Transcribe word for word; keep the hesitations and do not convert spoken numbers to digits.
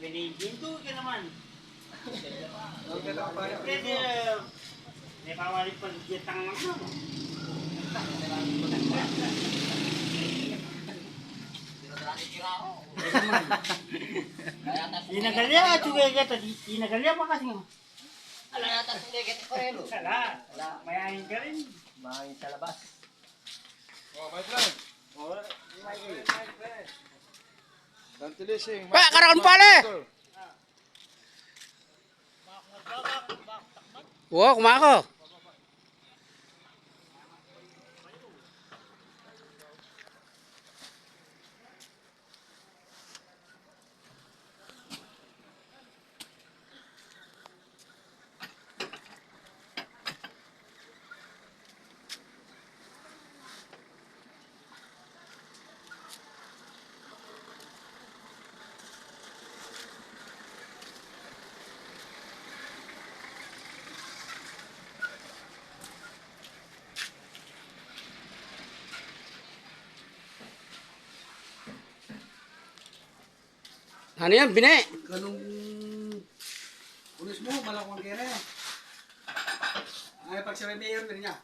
Piniginto ka naman. Pwede, eh, may pawali pag-itang lang mo. Inagalya ka, tsuwe ka, tadi. Inagalya pa kasi nga. Ala, yata sila kita parelo. Ala, ala. May angin ka rin. May angin sa labas. Oh, my friend. Oh, my friend. Dantilising. Pa, karakon pale. Wow, kumako. Ano yan, bine? Ganun, pulis mo, malakwan kere. Ay, pag sabi mayor, ganun niya.